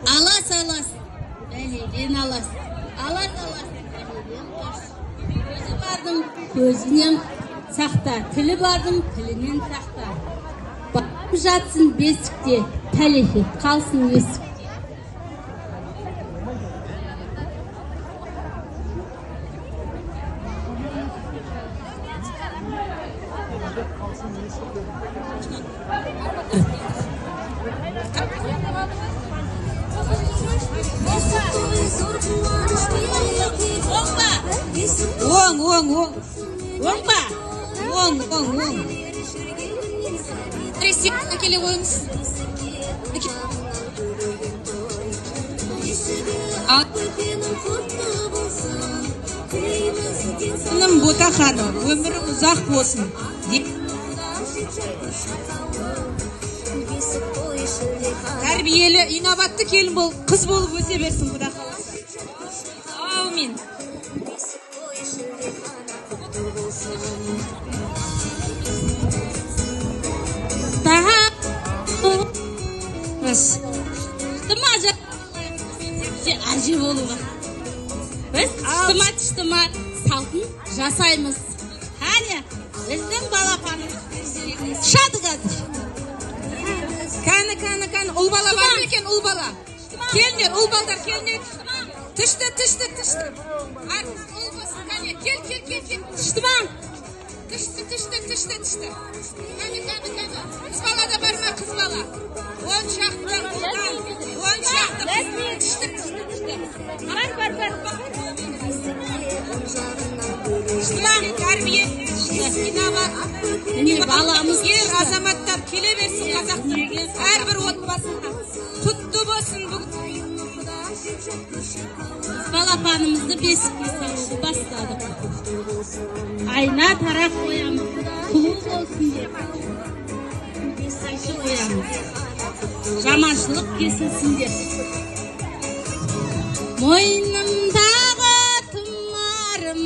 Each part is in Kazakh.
Алас алас, бәледен алас. Алас алас, бәледен қаш. Көзі бардың көзінен сақта, тілі бардың тілінен сақта. Балам жатсын бесікте, пәлекет қалсын есікте. Оң, оң, оң. Оң ба? Оң, оң, оң. Әкеле қойыңыз. Сыным Бота ханым, өмірі ұзақ болсын. Тәрбиелі, инабатты келін бол, қыз болып өсе берсін, Құда қаласа. Аумин. Әже болуға. Біз тышты-ма салтын жасаймыз. Әне, біздің балапанымыз шады қазір. Кәні, кәні, кәні, ұл бала бар ма екен, ұл бала? Келіңдер, ұл балдар, келіңдер. Тышты, тышты, тышты. Артық ұл болсын, кәне, кел, кел, кел, кел. Тышты ма? Тышты, тышты, тышты, тышты. Кәні, кәні, кәні. Қыз бала да бар ма, қыз бала? Он шақты ұлдан, он шақты. Тышты, тышты, тышты. Бар, бар, бар. Тышты ма? Тәрбие, инабат. Міне баламыз Ер азаматтар келе берсін қазақтың әрбір отбасына. Құтты болсын бүгін. Балапанымызды бесікке салуды бастадық. Айна тарақ қоямыз, сұлу болсын деп. Қайшы қоямыз. Жаманшылық кесілсін деп. Мойнымдағы тұмарым,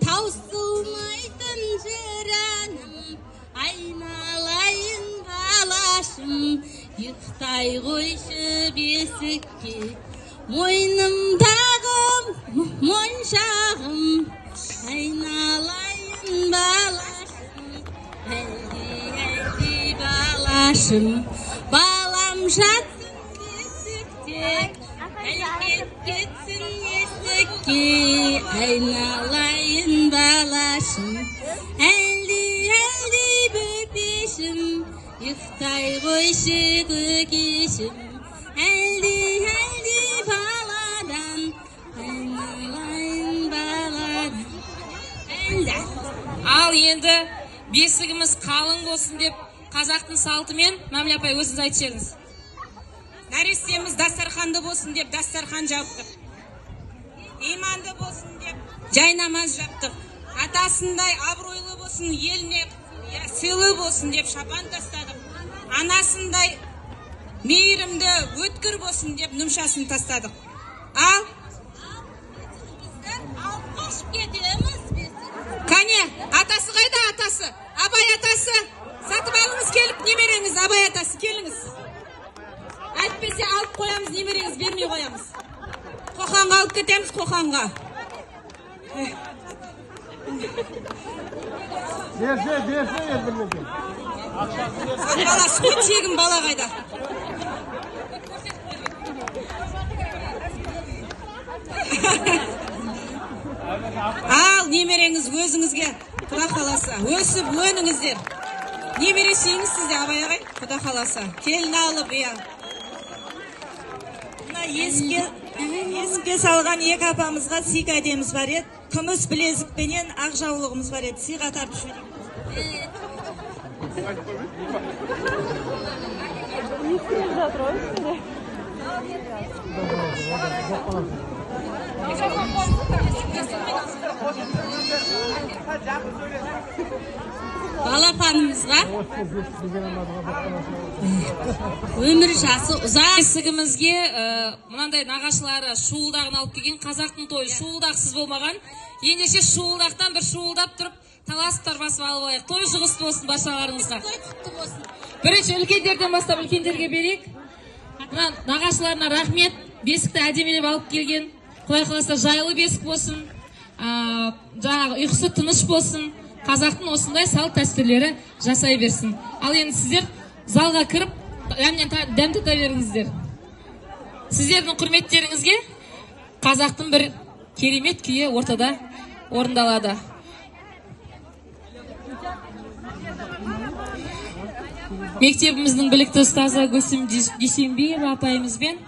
таусылмайтын жыр әнім, айналайын балашым, ұйықтай қойшы бесікке. Мойнымдағы моншағым, айналайын балашым, әлди, әлди балашым, балам жатсын бесікте, әлекет кетсін есікке, айналайын балашым, әлди, әлди бөпешім, ұйықтай қойшы көкешім, әлди, әлди баладан, айналайын баладан. Әлді. Ал енді бесігіміз қалың болсын деп қазақтың салтымен, Мәміле апай, өзіңіз айтып жіберіңіз. Нәрестеміз дастарханды болсын деп дастархан жаптық. Иманды болсын деп жайнамаз жаптық. Атасындай абыройлы болсын, еліне сыйлы болсын деп шапан тастадық. Анасындай мейірімді, өткір болсын деп нұмшасын тастадық. Ал Алып қашып кетеміз бесік. Кәне, атасы қайда, атасы? Абай атасы, сатып алыңыз келіп немереңіз, Абай атасы, келіңіз. Әйтпесе алып қоямыз, немереңіз бермей қоямыз. Қоқанға алып кетеміз, Қоқанға. Берсе, берсе енді. Баласы ғой, тегін бала қайда? Ал немереңіз өзіңізге, Құда қаласа, өсіп өніңіздер. Немере сүйіңіз сіз де, Абай ағай, Құда қаласа. Келін алып, иә. Мына есікке салған екі апамызға сый кәдеміз бар еді. Күміс білезікпенен ақ жаулығымыз бар еді. Сыйға тартып жіберейік. Балапанымызға өмір жасы ұзақ. Бесігімізге мынандай нағашылары шуылдағын алып келген, қазақтың тойы шуылдақсыз болмаған. Ендеше шуылдақтан бір шуылдап тұрып таласып тарбасып алып алайық. Той жұғысты болсын баршаларыңызға. Той құтты болсын. Бірінші үлкендерден бастап үлкендерге берейік. Мына нағашыларына рахмет, бесікті әдемілеп алып келген. Құдай қаласа, жайлы бесік болсын, жаңағы ұйқысы тыныш болсын, қазақтың осындай салт дәстүрлері жасай берсін. Ал енді сіздер залға кіріп дәм тата беріңіздер. Сіздердің құрметтеріңізге қазақтың бір керемет күйі ортада орындалады. Мектебіміздің білікті ұстазы Гүлсім Дүйсенбиева апайымызбен